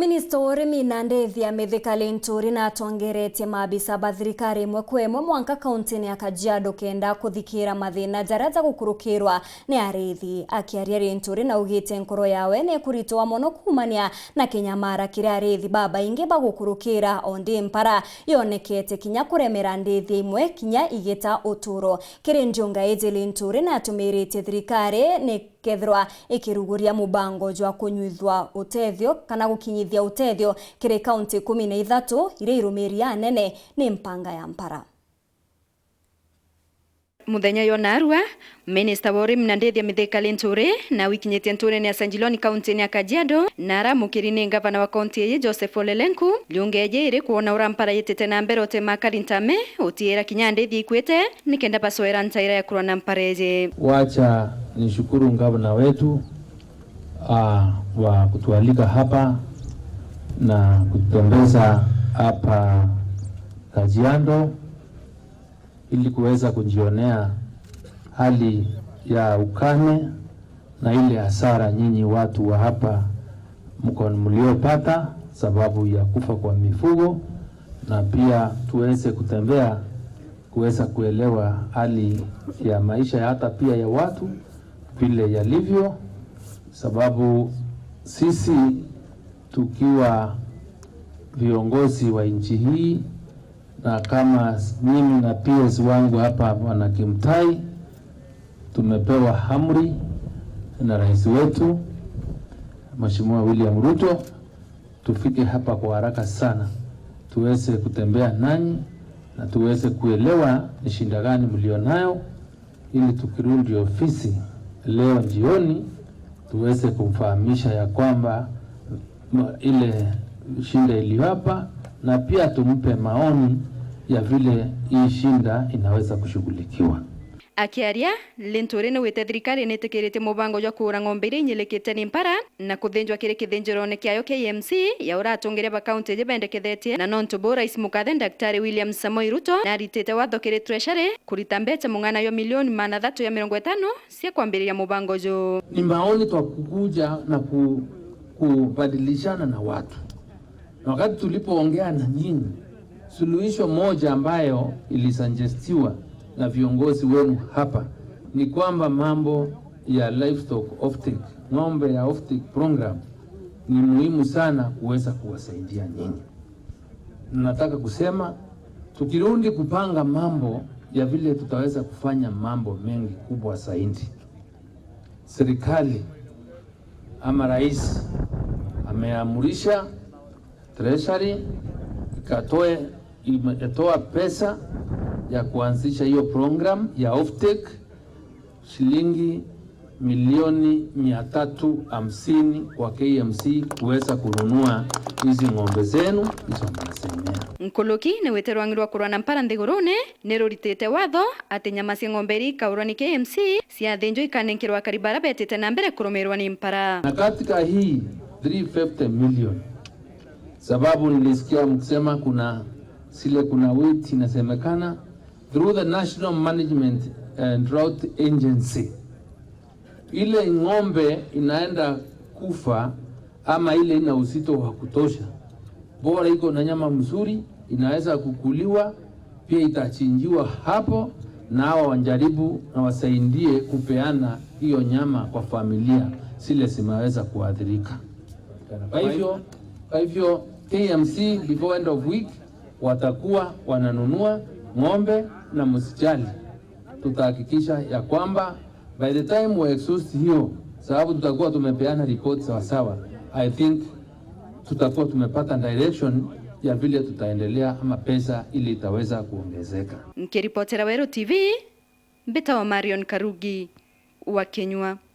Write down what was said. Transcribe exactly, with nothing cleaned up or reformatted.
Minista wa urimi na ndithi ya Mithika Linturi natongeretie maabisa ba thirikari imwe kwa imwe mwanka kauntini ya Kajiado kenda kuthikira mathina jaria jagukurukirwa ni arithi. Akiaria, Linturi naugite nkoro yawe ni ikuritwa mono kuumania na kinyamara kiria arithi babaingi bagukurukira, o ndi mpara yonekete kinya kuremera ndithi imwe kinya igita uturo. Kiri njunga iji, Linturi natumiritie thirikari ni kethirwa ikiruguria mubango jwa kunyuithua utethio kana gukinyithia utethio kiri kaunti ikumi na ithatu iria irumiria anene ni mpanga ya mpara. Muthenya jwa narua, minista wa urimi na ndithi ya Mithika Linturi na wikinyitie nturene ya Sanjiloni kauntini ya Kajiado, na aramukiri ni ngavana wa kaunti iji Joseph Ole Lenku. Njunga iji iri kwona uria mpara yitite na mbere utema akari ntame, utiira kinya ndithi ikwite, nikenda bacoera ntaira ya kurwa na mpara iji. Wacha nishukuru gavana wetu, ah, wa kutualika hapa na kututembeza hapa Kajiado ili kuweza kujionea hali ya ukame na ile hasara nyinyi watu wa hapa mko mliopata sababu ya kufa kwa mifugo, na pia tuweze kutembea kuweza kuelewa hali ya maisha ya hata pia ya watu vile yalivyo, sababu sisi tukiwa viongozi wa nchi hii, na kama mimi na P S wangu hapa, Bwana Kimtai, tumepewa amri na rais wetu, Mheshimiwa William Ruto, tufike hapa kwa haraka sana, tuweze kutembea nanyi na tuweze kuelewa ni shida gani mlionayo, ili tukirudi ofisi leo jioni, tuweze kumfahamisha ya kwamba ma-, ile shida iliyo hapa, na pia tumpe maoni ya vile hii shida inaweza kushughulikiwa. Akiaria, Linturi naugite thirikari nitikiritie mubango jwa kuura ng'ombe iria inyilikite ni mpara na kuthinjwa kiri kithinjirone kiayo K M C ya uria atongeria ba kaunti iji bendekethetie, na nontu buu rais mukathe Daktari William Samoei Ruto naritite watho kiri Treasury kurita mbeca mung'ana jwa milioni magana athatu ya mirongo itano cia kwambiriria mubango juu. Ni maoni twa kukuja na ku-, kubadilishana na watu. Na wakati tulipoongea na nyinyi, suluhisho moja ambayo ilisuggestiwa na viongozi wenu hapa ni kwamba mambo ya livestock offtake, ng'ombe ya offtake program, ni muhimu sana kuweza kuwasaidia nyinyi. Nataka kusema, tukirudi kupanga mambo ya vile tutaweza kufanya mambo mengi kubwa zaidi, serikali ama rais ameamrisha Treasury ikatoe, imetoa pesa ya kuanzisha hiyo program ya offtake, shilingi milioni mia tatu hamsini kwa K M C kuweza kununua hizi ng'ombe zenu hizo mnasemea. Nkuluki ni wite rwangi rwa kurwa na mpara nthigurune ni ruritite watho ati nyama cia ng'ombe iria ikaurwa ni K M C ciathinjwa ikanenkerwa akari bara betite na mbere kurumirwa ni mpara. Na katika hii three fifty million, sababu nilisikia mkisema kuna zile, kuna weight inasemekana through the National Management and Drought Agency, ile ng'ombe inaenda kufa ama ile ina uzito wa kutosha, bora iko na nyama mzuri, inaweza kukuliwa, pia itachinjiwa hapo, na hawa wajaribu na wasaidie kupeana hiyo nyama kwa familia zile zimeweza kuathirika. Kwa hivyo, kwa hivyo K M C before end of week watakuwa wananunua ng'ombe, na msijali, tutahakikisha ya kwamba by the time we exhaust hiyo, sababu tutakuwa tumepeana report sawasawa, I think tutakuwa tumepata direction ya vile tutaendelea ama pesa ile itaweza kuongezeka. Nkiripotera Weru T V, mbitawa Marion Karugi wa Kinyua.